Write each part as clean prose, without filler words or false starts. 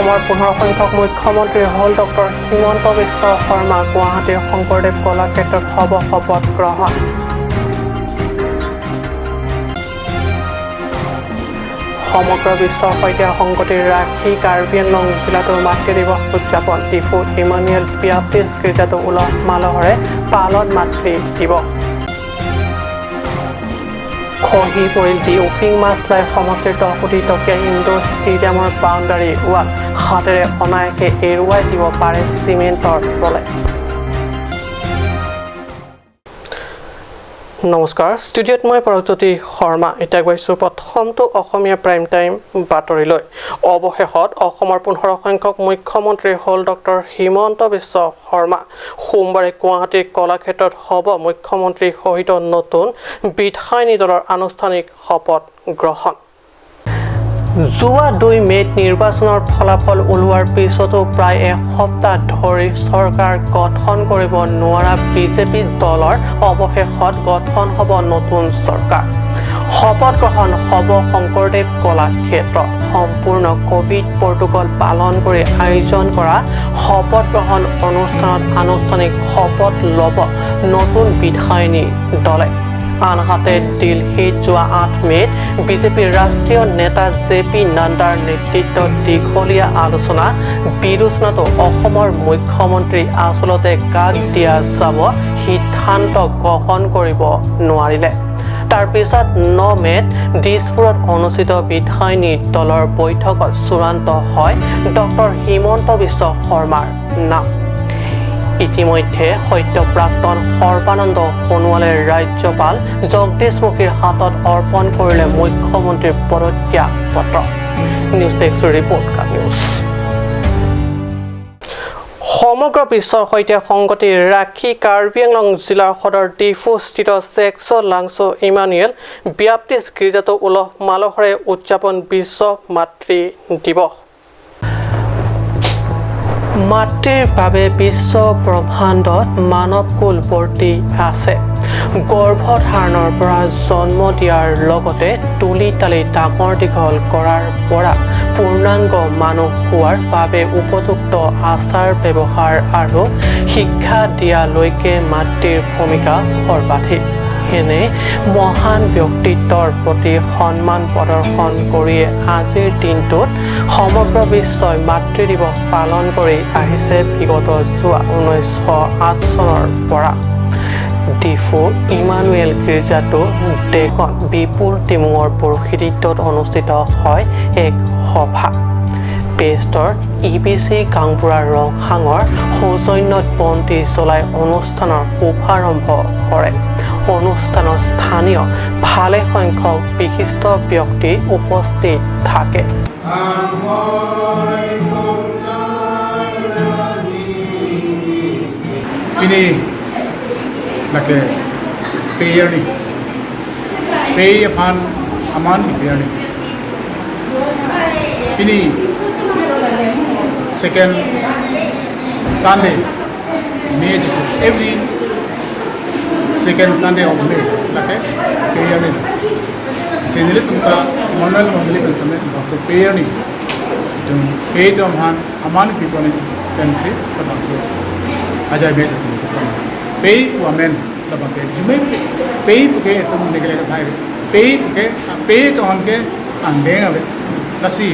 অসমৰ 15 সংখ্যক মুখ্যমন্ত্ৰী হ'ল ডক্টৰ হিমন্ত বিশ্ব শৰ্মা। গুৱাহাটীৰ শংকৰদেৱ কলাক্ষেত্ৰত হ'ব শপত গ্ৰহণ। সমগ্ৰ বিশ্বৰ সৈতে সংগতি ৰাখি কাৰ্বি আংলং জিলাতো মাতৃ দিৱস উদযাপন। ডিফু ইমানুৱেল ব্যাপ্টিষ্ট গীৰ্জাতো উলহ মালহেৰে পালন মাতৃ দিৱস। খহি পৰিল দি উফিং মাছলাই সমষ্টিৰ 10 কোটি টকীয়া ইণ্ডোৰ ষ্টেডিয়ামৰ বাউণ্ডাৰী ৱাল। হাতেৰে অনায়াসে এৰুৱাই দিব পাৰে চিমেণ্টৰ প্ৰলেপ। নমস্কাৰ, ষ্টুডিঅ'ত মই পৰজ্যোতি শৰ্মা। এতিয়া গৈছোঁ প্ৰথমটো অসমীয়া প্ৰাইম টাইম বাতৰিলৈ। অৱশেষত অসমৰ 15 সংখ্যক মুখ্যমন্ত্ৰী হ'ল ডক্টৰ হিমন্ত বিশ্ব শৰ্মা। সোমবাৰে গুৱাহাটীৰ কলাক্ষেত্ৰত হ'ব মুখ্যমন্ত্ৰী সহিত নতুন বিধায়িনী দলৰ আনুষ্ঠানিক শপত গ্ৰহণ। যোৱা 2 মে'ত নিৰ্বাচনৰ ফলাফল ওলোৱাৰ পিছতো প্ৰায় এসপ্তাহ ধৰি চৰকাৰ গঠন কৰিব নোৱাৰা বিজেপি দলৰ অৱশেষত গঠন হ'ব নতুন চৰকাৰ। শপত গ্ৰহণ হ'ব শংকৰদেৱ কলাক্ষেত্ৰত। সম্পূৰ্ণ ক'ভিড প্ৰট'কল পালন কৰি আয়োজন কৰা শপত গ্ৰহণ অনুষ্ঠানত আনুষ্ঠানিক শপত ল'ব নতুন বিধায়িনী দলে। আনহাতে দিল্লীত যোৱা 8 মে'ত বিজেপিৰ ৰাষ্ট্ৰীয় নেতা জে পি নাড্ডাৰ নেতৃত্বত দীঘলীয়া আলোচনা বিলোচনাতো অসমৰ মুখ্যমন্ত্ৰী আচলতে কাক দিয়া যাব সিদ্ধান্ত গ্ৰহণ কৰিব নোৱাৰিলে। তাৰ পিছত 9 মে'ত দিছপুৰত অনুষ্ঠিত বিধায়িনী দলৰ বৈঠকত চূড়ান্ত হয় ডক্টৰ হিমন্ত বিশ্ব শৰ্মাৰ নাম। ইতিমধ্যে সদ্য প্ৰাক্তন সৰ্বানন্দ সোণোৱালে ৰাজ্যপাল জগদীশ মুখীৰ হাতত অৰ্পণ কৰিলে মুখ্যমন্ত্ৰীৰ পদত্যাগ পত্ৰ। নিউজ ডেস্ক ৰিপৰ্ট, কা নিউজ। সমগ্ৰ বিশ্বৰ সৈতে সংগতি ৰাখি কাৰ্বি আংলং জিলাৰ সদৰ ডিফুস্থিত চেক্স লাংচো ইমানুৱেল ব্যাপ্টিষ্ট গীৰ্জাতো উলহ মালহেৰে উদযাপন বিশ্ব মাতৃ দিৱস। মাতৃৰ বাবে বিশ্ব ব্ৰহ্মাণ্ডত মানৱকুল বৰ্তি আছে। গৰ্ভধাৰণৰ পৰা জন্ম দিয়াৰ লগতে তুলি তালি ডাঙৰ দীঘল কৰাৰ পৰা পূৰ্ণাংগ মানুহ হোৱাৰ বাবে উপযুক্ত আচাৰ ব্যৱহাৰ আৰু শিক্ষা দিয়ালৈকে মাতৃৰ ভূমিকা সৰ্বাধিক। এনে মহান ব্যক্তিত্বৰ প্ৰতি সন্মান প্ৰদৰ্শন কৰিয়ে আজিৰ দিনটোত সমগ্ৰ বিশ্বই মাতৃ দিৱস পালন কৰি আহিছে বিগত যোৱা 1908 চনৰ পৰা। ডিফু ইমানুৱেল গীৰ্জাটো ডেকন বিপুল টিমুঙৰ পৌৰোহিত্যত অনুষ্ঠিত হয় এক সভা। পেষ্টৰ ই বি চি গাঁওবুঢ়া ৰংহাঙৰ সৌজন্যত বন্তি জ্বলাই অনুষ্ঠানৰ শুভাৰম্ভ কৰে। অনুষ্ঠানত স্থানীয় ভালেসংখ্যক বিশিষ্ট ব্যক্তি উপস্থিত থাকে। Lake payerni pay phan aman payerni pini second Sunday May, every second Sunday of May lake payerni senile tumta Emmanuel Mandali pensame baso payerni tum pay tom han aman people ni pense baso ajay be tum pay women labake jume pay ke tum negele bhai pay ke pay to hanke ande ave lasi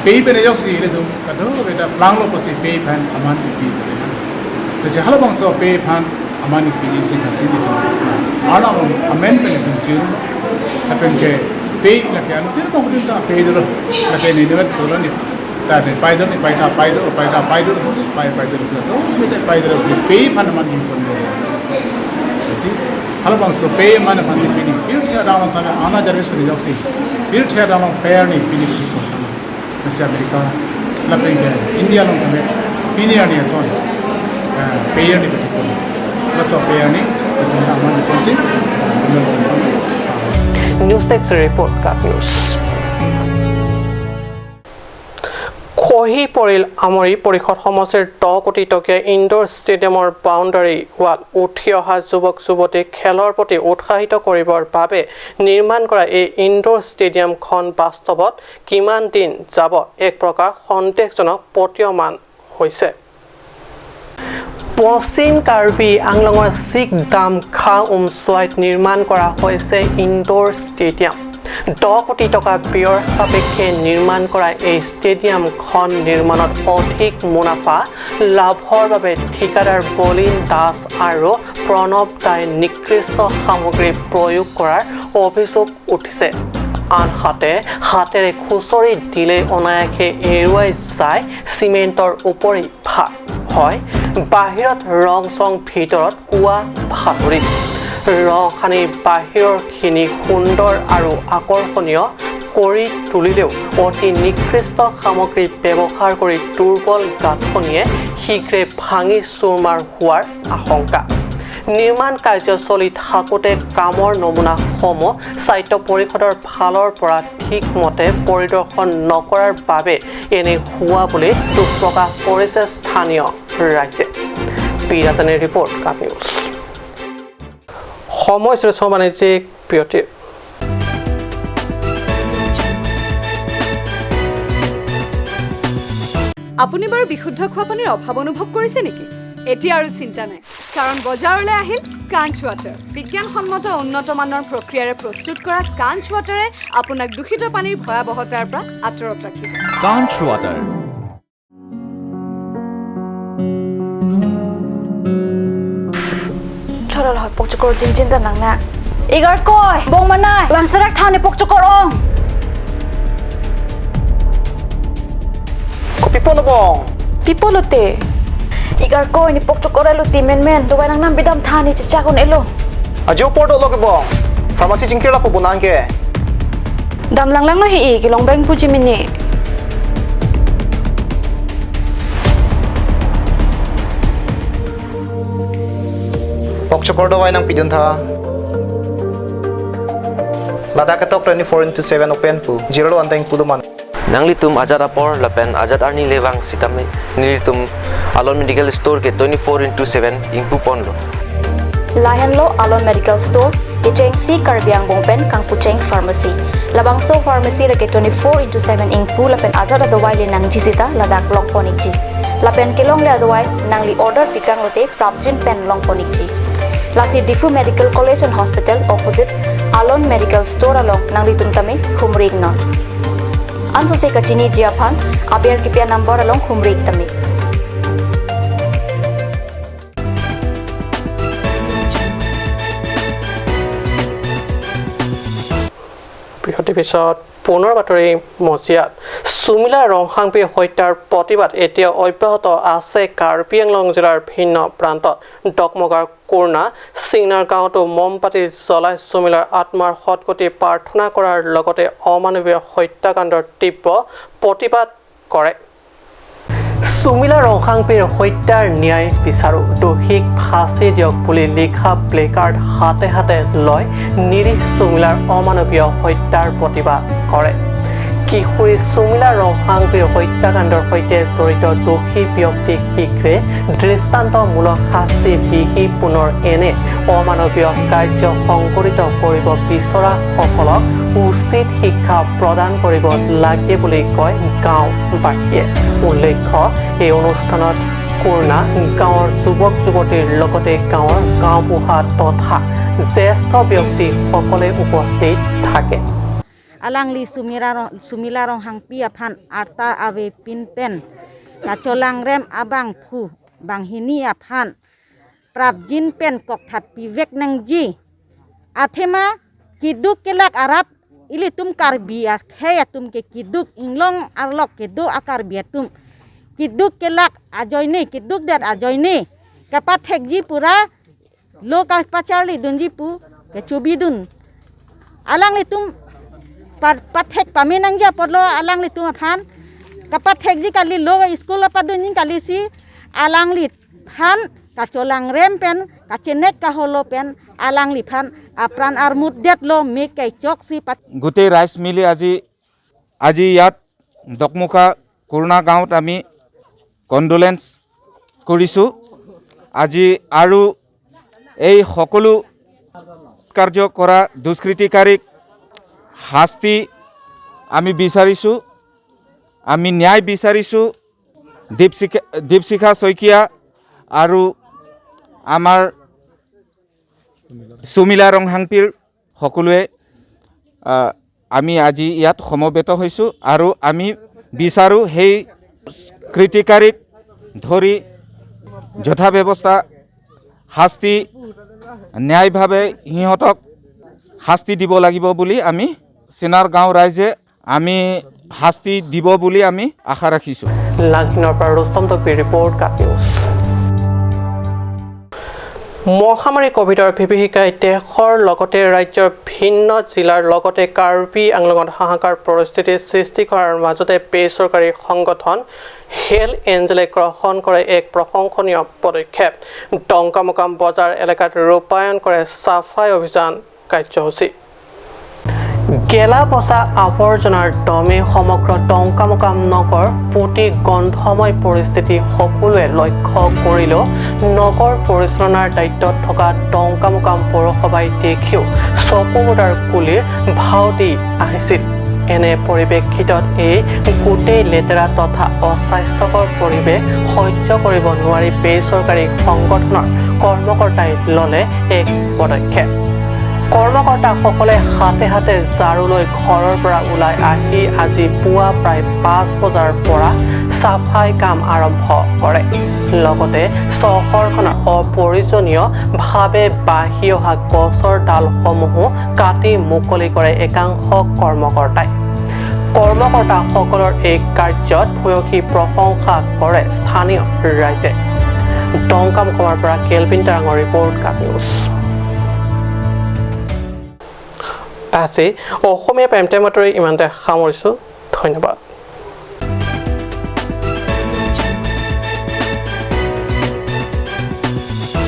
pay pe ne yoksi le dum kado beta plang lo pasi pay phan aman pi pe na se halo bang so pay phan aman pi ni se khasi ni ana amen pe ne chiru apen ke pay lake anu tir ko din ta pay do lake ni ne ko ni ta ne pai do ni pai ta pai do pai ta pai do pai pai do se do beta pai do se pay phan aman ni ko ne si halo bang so pay man phan se pi ni pir thya down sa ana jarvis ni yoksi pir thya down pair ni pi ni ko ta se America lapeng ke India long me pi ni ani son pair ni ko plus pair ni tum ta man ko si news desk report, CAA news. খহি পৰিল আমৰি পৰিষদ সমষ্টিৰ 10 কোটি টকীয়া indoor ষ্টেডিয়ামৰ boundary wall. উঠি অহা যুৱক যুৱতীক খেলৰ প্ৰতি উৎসাহিত কৰিবৰ বাবে নিৰ্মাণ কৰা এই ইনডোৰ ষ্টেডিয়ামখন বাস্তৱত কিমান দিন যাব এক প্ৰকাৰ সন্দেহজনক প্ৰতীয়মান হৈছে। পশ্চিম কাৰ্বি আংলঙৰ চিকদাম খা উমচুৱাইত নিৰ্মাণ কৰা হৈছে ইনডোৰ ষ্টেডিয়াম। 10 কোটি টকা ব্যয়ৰ সাপেক্ষে নিৰ্মাণ কৰা এই ষ্টেডিয়ামখন নিৰ্মাণত অধিক মুনাফা লাভৰ বাবে ঠিকাদাৰ বলিন দাস আৰু প্ৰণৱ দাই নিকৃষ্ট সামগ্ৰী প্ৰয়োগ কৰাৰ অভিযোগ উঠিছে। আনহাতে হাতেৰে খুচৰি দিলেই অনায়াসে এৰুৱাই যায় চিমেণ্টৰ উপৰি ভাগ হয়, বাহিৰত ৰং চং ভিতৰত কোৱা ভাতৰি। ৰং সানি বাহিৰৰখিনি সুন্দৰ আৰু আকৰ্ষণীয় কৰি তুলিলেও অতি নিকৃষ্ট সামগ্ৰী ব্যৱহাৰ কৰি দুৰ্বল গাঁথনিয়ে শীঘ্ৰে ভাঙি চুৰমাৰ হোৱাৰ আশংকা। নিৰ্মাণ কাৰ্য চলি থাকোঁতে কামৰ নমুনাসমূহ স্বায়ত্ত পৰিষদৰ ফালৰ পৰা ঠিকমতে পৰিদৰ্শন নকৰাৰ বাবে এনে হোৱা বুলি দুখ প্ৰকাশ কৰিছে স্থানীয় ৰাইজে। পিৰাতানিৰ ৰিপৰ্ট, কাপ নিউজ। সময় শ্ৰেষ্ঠ বাণিজ্যিক বিৰতিৰ। আপুনি বাৰু বিশুদ্ধ খোৱা পানীৰ অভাৱ অনুভৱ কৰিছে নেকি? এতিয়া আৰু চিন্তা নাই, কাৰণ বজাৰলৈ আহিল কাঞ্চ ৱাটাৰ। বিজ্ঞানসন্মত উন্নত মানৰ প্ৰক্ৰিয়াৰে প্ৰস্তুত কৰা কাঞ্চ ৱাটাৰে আপোনাক দূষিত পানীৰ ভয়াৱহতাৰ পৰা আঁতৰত ৰাখিব। কাঞ্চ water. Chorol hoi pok chokor jin jin ta nang na. Igar koi bong manai bang sarak thane pok chokor ong. Ko pipo no bong. Pipo lote. Igar koi ni pok chokor elo ti men men do nang nam bidam thane chi chakon elo. Ajo porto lo ke bong. Pharmacy jingkir la po bonan ke. Dam lang lang no hi e ki long bang pu jimini. Pokchokor dawai nang pidun tha. Ladakh top 24/7 open pu 0 anteng puluman. Nangli tum Azad apor lapen Azad arni lewang sitame nili tum Alon Medical Store ke 24/7 ingpu ponlo. Lahen lo Alon Medical Store ke cheng si karbiang bongpen kangpu cheng pharmacy. Labangso pharmacy rake 24/7 ingpu lapen Azad adawai le nang jisita Ladakh long ponik ji. Lapen kelong le adawai nangli order pikang lote prapjin pen long ponik ji. Lasi Difu Medical College and Hospital opposite Alon Medical Store along Nangli Tumtame Humrig non. Anso se kachini jiaphan aber kipya number along Humrig tame. বৃহত্তৰ পিছত পুনৰ বাতৰি মজিয়াত সুমিলা ৰংহাংপি হত্যাৰ প্ৰতিবাদ এতিয়া অব্যাহত আছে কাৰ্বি আংলং জিলাৰ ভিন্ন প্ৰান্তত। ডকমকাৰ কোৰ্ণা চিংনাৰ গাঁৱতো মমবাতি জ্বলাই সুমিলাৰ আত্মাৰ সদগতি প্ৰাৰ্থনা কৰাৰ লগতে অমানৱীয় হত্যাকাণ্ডৰ তীব্ৰ প্ৰতিবাদ কৰে। সুমিলা ৰংহাংপিৰ হত্যাৰ ন্যায় বিচাৰো, দোষীক ফাঁচি দিয়ক বুলি লিখা প্লেকাৰ্ড হাতে হাতে লৈ নিৰীহ সুমিলাৰ অমানৱীয় হত্যাৰ প্ৰতিবাদ কৰে। কিশোৰী সুমিলা ৰংহাংপিৰ হত্যাকাণ্ডৰ সৈতে জড়িত দোষী ব্যক্তিক শীঘ্ৰে দৃষ্টান্তমূলক শাস্তি বিহি পুনৰ এনে অমানৱীয় কাৰ্য সংঘটিত কৰিব বিচৰাসকলক উচিত শিক্ষা প্ৰদান কৰিব লাগে বুলি কয় গাঁওবাসীয়ে। উল্লেখ্য, এই অনুষ্ঠানত কোৰ্ণা গাঁৱৰ যুৱক যুৱতীৰ লগতে গাঁৱৰ গাঁওবুঢ়া তথা জ্যেষ্ঠ ব্যক্তিসকলে উপস্থিত থাকে। Alangli sumila rong hang pia phan arta ave pin pen kacholang rem abang phu bang hini aphan prap jin pen kok that pi vek nang ji athema kiduk kelak arat ili tum karbi a kheya tum ke kiduk inglong arlok ke do akar bia tum kiduk kelak ajoini kiduk dat ajoini kapat thek ji pura lo ka pacharli dunji pu ke chubi dun alangli tum pathek paminang ja podlo alang li tum phan kapat thek ji kali lo school padun jing kali si alang li phan kacholang rem pen kachenek ka holo pen alang li phan apran ar muddet lo me kai chok si গোটেই ৰাইজ মিলি আজি ইয়াত Dokmoka corona গাঁৱত আমি কণ্ডোলেন্স কৰিছোঁ আজি। আৰু এই সকলো কাৰ্য কৰা দুষ্কৃতিকাৰীক শাস্তি আমি বিচাৰিছোঁ, আমি ন্যায় বিচাৰিছোঁ। দীপশিখা শইকীয়া আৰু আমাৰ সুমিলা ৰংহাংপিৰ সকলোৱে আমি আজি ইয়াত সমবেত হৈছোঁ আৰু আমি বিচাৰোঁ সেই কৃতিকাৰীক ধৰি যথা ব্যৱস্থা শাস্তি, ন্যায়ভাৱে সিহঁতক শাস্তি দিব লাগিব বুলি আমি চিনাৰ গাঁও ৰাইজে আমি শাস্তি দিব বুলি আমি আশা ৰাখিছোঁ। লাংহিনৰ পৰা ৰুস্তম টকবিৰ ৰিপৰ্ট, কাট নিউজ। মহামাৰী কভিডৰ বিভীষিকাই দেশৰ লগতে ৰাজ্যৰ ভিন্ন জিলাৰ লগতে কাৰ্বি আংলঙত হাহাকাৰ পৰিস্থিতিৰ সৃষ্টি কৰাৰ মাজতে বেচৰকাৰী সংগঠন হেল এঞ্জেলে গ্ৰহণ কৰে এক প্ৰশংসনীয় পদক্ষেপ। ডংকামোকাম বজাৰ এলেকাত ৰূপায়ণ কৰে চাফাই অভিযান কাৰ্যসূচী। গেলা পচা আৱৰ্জনাৰ দমে সমগ্ৰ টংকামুকাম নগৰ প্ৰতি গন্ধময় পৰিস্থিতি সকলোৱে লক্ষ্য কৰিলেও নগৰ পৰিচালনাৰ দায়িত্বত থকা টংকামুকাম পৌৰসভাই দেখিও চকু মুদাৰ কুলিৰ ভাও দি আহিছিল। এনে পৰিপ্ৰেক্ষিতত এই গোটেই লেতেৰা তথা অস্বাস্থ্যকৰ পৰিৱেশ সহ্য কৰিব নোৱাৰি বেচৰকাৰী সংগঠনৰ কৰ্মকৰ্তাই ল'লে এক পদক্ষেপ। কৰ্মকৰ্তাসকলে হাতে হাতে ঝাৰু লৈ ঘৰৰ পৰা ওলাই আহি আজি পুৱা প্ৰায় 5 বজাৰ পৰা চাফাই কাম আৰম্ভ কৰে। লগতে চহৰখনৰ অপ্ৰয়োজনীয়ভাৱে বাঢ়ি অহা গছৰ ডালসমূহো কাটি মুকলি কৰে একাংশ কৰ্মকৰ্তাই। কৰ্মকৰ্তাসকলৰ এই কাৰ্যত ভূয়সী প্ৰশংসা কৰে স্থানীয় ৰাইজে। টংকামুকামৰ পৰা কেলভিন তাৰাঙৰ ৰিপৰ্ট, কাট নিউজ। আজি অসমীয়া প্ৰাইম টাইম বাতৰি ইমানতে সামৰিছোঁ। ধন্যবাদ।